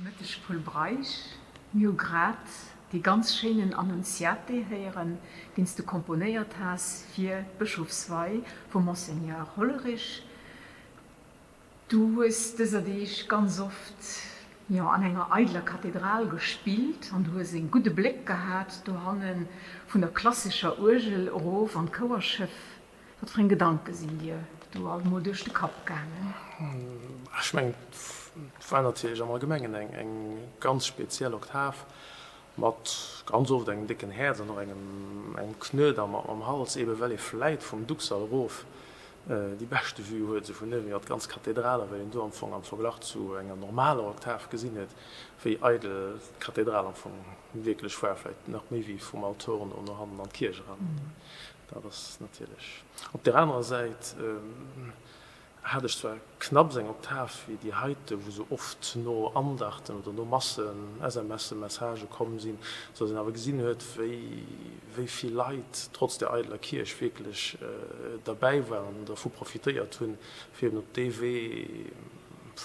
Mëtteg Pol Breisch, Mir hu grad dee ganz schéinen Annunziate héieren, deen s du komponéiert has fir d'Bëschofswei vum Monseigneur Hollerich. Du hues dëser Deeg ganz oft, jo, an enger eideler Kathedral gespillt an du hues e gudde Bléck gehat dohanne vun der klassescher Uergel erof an d'Chouerschëff. Wat fir eng Gedanke sinn dir do alt mol duerch de Kapp gaangen? Ech mengen, et war natierlech am Allgemengen eng ganz speziell Oktav, mat ganz oft engem décken Häerz an och engem Knuet am Hals, eebe well ee vläit vum Duxall erof déi beschte Vue huet, esou vun uewen iwwer d'ganz Kathedral, a well een do am Fong am Verglach zu enger normaler Oktav gesinn huet, wéi eidel d'Kathedral am Fong wierklech war, vläit nach méi wéi vum Altorno no hannen an d'Kierch eran. Dat ass natierlech. Op där anerer Säit hat ech zwar knapps eng Oktav wéi déi heite, wou sou oft no Andachten oder no Massen SMSen, Messagë komm sinn, sou datt een awer gesinn huet, wéi wéi vill Leit trotz där eideler Kierch wierklech derbäi waren an dervu profitéiert hunn, fir eben op dee Wee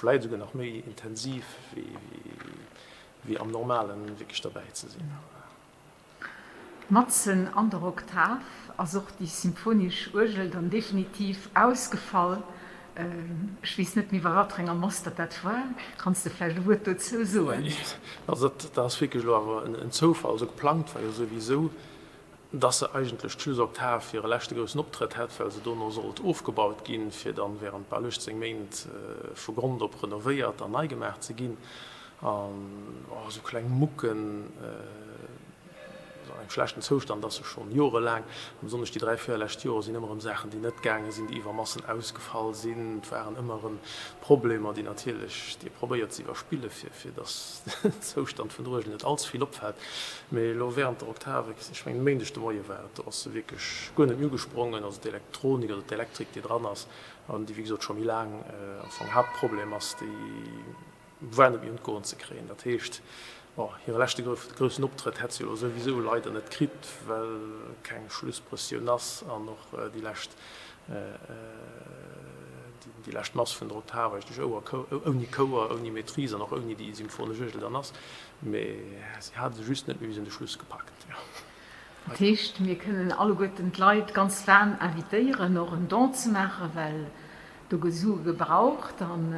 vläit esouguer nach méi intensiv wéi wéi am Normalen wierklech derbäi ze sinn. Matzen an der Oktav ass och déi symphonesch Uergel dann definitiv ausgefall. Ech weess net méi, bei wat fir enger Mass dat dat war. Kanns de vläicht e Wuert dozou soen? Also dat ass wierklech elo awer en Zoufall. Also geplangt war jo souwisou, dass se eigentlech d'Schlussoktav hire leschte groussen Optrëtt hätt, well se dono sollt ofgebaut ginn, fir dann während bal 18 Méint vu Grond op renovéiert an nei gemaach ze ginn. An oh, esou kleng Mucken, an engem schlechten Zoustand ass se schonn jorelaang. An besonnesch déi 3, 4 lescht Joer sinn ëmmer erëm Saachen, déi net gaange sinn, déi iwwer Massen ausgefall sinn. Et waren ëmmer erëm Problemer, déi natierlech, déi ee probéiert ze iwwerspillen, fir, fir dass den Zoustand vun der Uergel net allze vill opfält. Mee elo während der Oktav, ech mengen e Méindeg de Moie war et, do ass se wierklech guer net méi ugesprongen. Also d'Elektronik oder d'Elektrik, déi dran ass an déi, wéi gesot, scho méi laang am Fong Haaptproblem ass, déi, War net méi un d'Goen ze kréien. Dat heescht, bon, hire leschte groussen Optrëtt hätt se jo elo souwisou leider net kritt, well keng Schlussprëssioun ass an och déi lescht, déi lescht Mass vun der Oktav eigentlech ouni Chouer, ouni Maîtrise an och ouni déi symphonesch Uergel dann ass. Mee si hat se just net méi bis un de Schluss gepackt, jo. Dat heescht, mir kënnen alleguerten d'Leit ganz waarm invitéieren, och en Don ze maachen, well Do gëtt Sue gebraucht an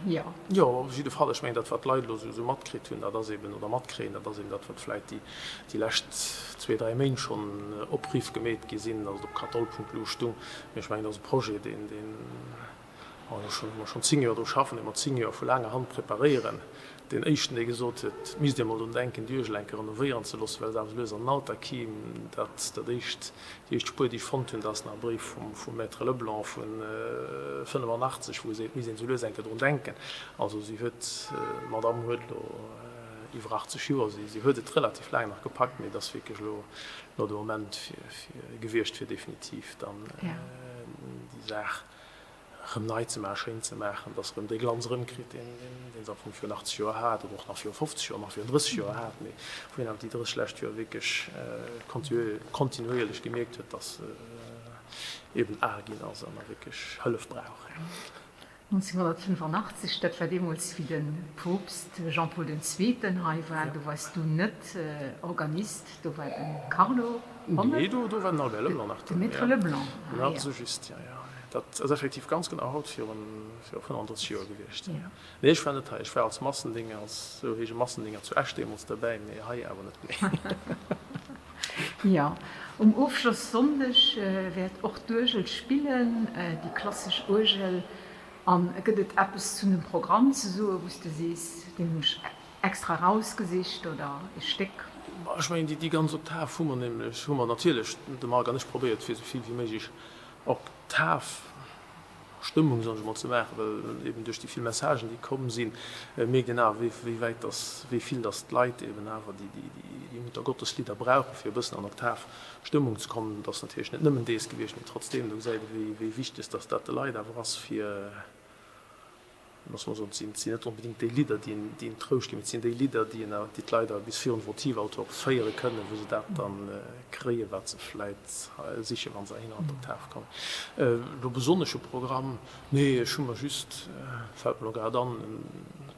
jo. Jo, op jidde Fall. Ech mengen, dat wat d'Leit elo esou matkritt hunn, dat ass eben, oder matkréien, dat ass eben dat, wat vläicht déi, déi lescht zwee, dräi Méint schonn Opriff gemeet gi sinn, datt et op katol.lu stung. Mee ech mengen, dat ass e Projet, deen, deen, wou mer schonn zéng Joer dru schaffen, dee mer zéng Joer vu laanger Hand preparéieren. Deen éischten, dee gesot huet, et misst ee mol drun denken, déi Uergel eng Kéier renovéieren ze loossen, well se awer esou lues an den Alter kimm, dat dat éischt, déi éischt Spuer, déi ech fonnt hunn, dat ass nach e Bréif vum, vum Maître Leblanc vu 85, wou e seet, et misst een esou lues eng Kéier drun denken. Also si huet, d'Madame huet elo iwwer 80 Joer, si, si huet et relativ laang nach gepackt, mee et ass wierklech elo, elo de Moment fir, fir gewiescht, fir definitiv dann déi Saach erëm nei ze maachen, schéin ze maachen, dass erëm dee Glanz erëmkritt, deen deen se am Fong virun 80 Joer hat oder och nach viru 50 Joer, nach virun 30 Joer hat, mee wou een awer déi 30 lescht Joer wierklech kontinuierlech gemierkt huet, dass se eben al ginn ass an a wierklech Hëllef brauch. 1985, dat war deemools, wéi de Poopst Jean-Paul den Zweeten hei war, do waars du net Organist, do war de Carlo Hommel. Nee, do war den Albert Leblanc nach do. De Maître Leblanc, ah jo. Sou just, jo, jo. Dat ass effektiv ganz genau haut virun 35 Joer gewiescht. Nee, ech war net hei. Ech war als Massendinger, als sou héije Massendinger zu Esch deemools derbäi, mee hei awer net méi. Jo, um Ofschlossonndeg wäert och d'Uergel spillen, déi klassesch Uergel. An gëtt et eppes zu dem Programm ze soen, wou s de sees, deen hunn ech extra erausgesicht oder e Stéck? Ech mengen, déi ganz Oktav hu mer nämlech, hu mer natierlech, de Marc an ech, probéiert fir esou vill wéi méiglech Oktav Stëmmung, soen ech emol, ze maachen, well eben duerch déi vill Messagen, déi komm sinn, mierkt een awer, wéi wéi wäit dass, wéi vill dass d'Leit eben awer déi déi déi Muttergotteslieder brauchen, fir e bëssen an Oktav-Stëmmung ze kommen. Et ass natierlech net nëmmen dees gewiescht, mee trotzdeem, do gesäit ee wéi wéi wichteg dass dat de Leit awer ass, fir Loosse mer soen, et sinn net onbedéngt déi Lidder, déi een Trouscht ginn, mee et sinn déi Lidder, déi d'Leit awer bis virun Votivaltor féiere kënnen, wou se dat da kréien, wat se vläit sichen, wa se heihinner an d'Oktav kommen. Elo besonnesche Programm, nee, ech hu mer just, fält mer elo grad an,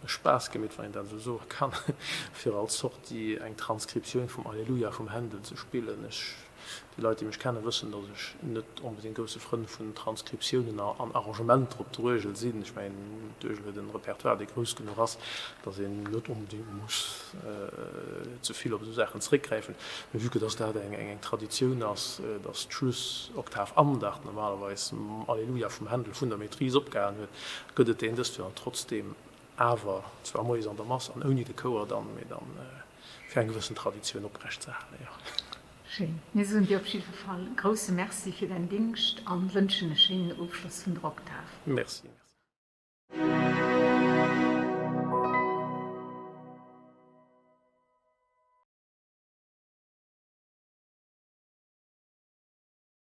E Spaass gemeet, wann een dat esou soe kann, fir als Sortie eng Transkriptioun vum Alleluja vum Händel ze spillen. Ech, déi Leit, déi mech kennen, wëssen, datt ech net onbedéngt grousse Frënn vun Transkriptiounen an Arrangementer op der Uergel sinn. Ech mengen, d'Uergel huet en Repertoire, dee grouss genuch ass, datt een net onbedéngt muss ze vill op esou Saachen zeréckgräifen. Mee vue que datt dat eng Traditioun ass, datt d'Schlussoktav Andacht normalerweis mam Alleluja vum Händel vun der Maîtrise opgehalen huet, Gëtt et deen dëst Joer an trotzdem awer, zwar moies an der Mass an ouni de Chouer dann, mee dann fir eng gewëssen Traditioun oprecht ze halen, jo. Schéin. Mir soen dir op jidfer Fall grousse Merci fir däin Dingscht an wënschen e schéinen Ofschloss vun der Oktav. Merci, merci.